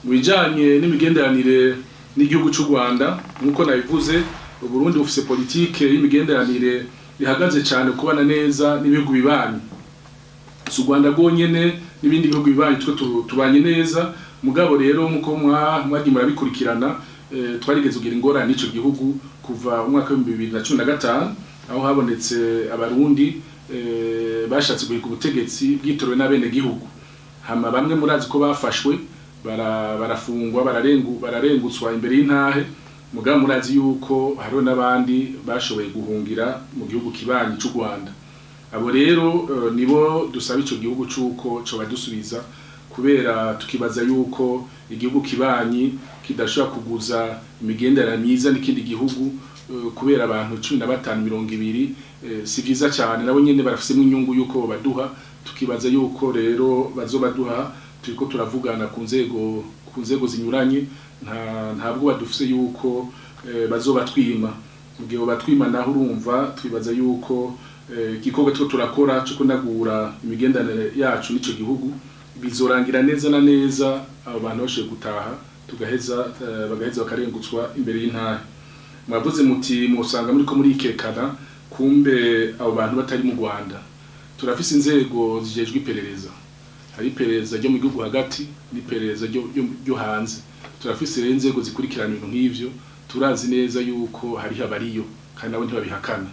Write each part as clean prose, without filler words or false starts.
Mu bijanye n'imigenderanire n'igihugu c'u Rwanda, nk'uko nabivuze, Uburundi bufise politike y'imigenderanire ihagaze cyane kubana neza n'ibihugu bibanyi. Si u Rwanda rwonyene, n'ibindi bihugu bibanyi twe tubanye neza. Mugabo rero, nk'uko mwagiye murabikurikirana, twarigeze kugira ingorane n'ico gihugu kuva umwaka w'2015, aho habonetse Abarundi bashatse guhika ubutegetsi bwitorewe n'abenegihugu. Hama bamwe murazi ko bafashwe, barafungwa, bararengutswa imbere y'intahe. Mugabo murazi yuko hariho n'abandi bashoboye guhungira mu gihugu kibanyi c'u Rwanda. Abo rero nibo dusaba ico gihugu c'uko cobadusubiza, kubera tukibaza yuko igihugu kibanyi kidashobora kuguza imigenderanire myiza n'ikindi gihugu kubera abantu 15, 20. Si vyiza cyane. Nabo nyene barafisemwo inyungu yuko baduha. Tukibaza yuko rero bazobaduha. Turiko turavugana ku nzego zinyuranye. Ntabwo badufise yuko bazobatwima. Mu gihe batwima naho, urumva, twibaza yuko igikorwa turiko turakora cyo kunagura imigenderanire yacu n'ico gihugu bizorangira neza na neza abo bantu bashoboye gutaha, tugaheza bagaheza bakarengutswa imbere y'intahe. Mwavuze muti musanga muriko murikekana, kumbe abo bantu batari mu Rwanda. Turafise inzego zijejwe iperereza. Hari iperereza ryo mu gihugu hagati n'iperereza ryo hanze. Turafise rero inzego zikurikirana ibintu nk'ivyo. Turazi neza yuko hariho abariyo, kandi nabo ntibabihakana.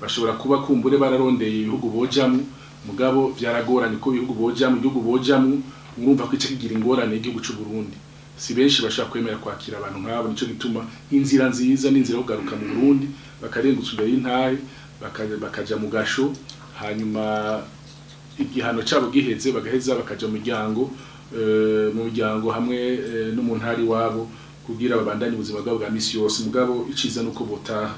Bashobora kuba kumbure bararondeye ibihugu bojamwo, mugabo vyaragoranye ko ibihugu bojamwo, igihugu bojamwo, urumva ko ico kigira ingorane y'igihugu c'u Burundi. Si benshi bashobora kwemera kwakira abantu nk'abo. Nico gituma inzira nziza n'inzira yo kugaruka mu Burundi, bakarengutsa imbere y'intahe, bakaja mu gasho, hanyuma igihano cabo giheze bagaheza bakaja mu miryango hamwe no mu ntara iwabo, kugira babandanye ubuzima bwabo bwa misi yose. Mugabo iciza nuko botaha.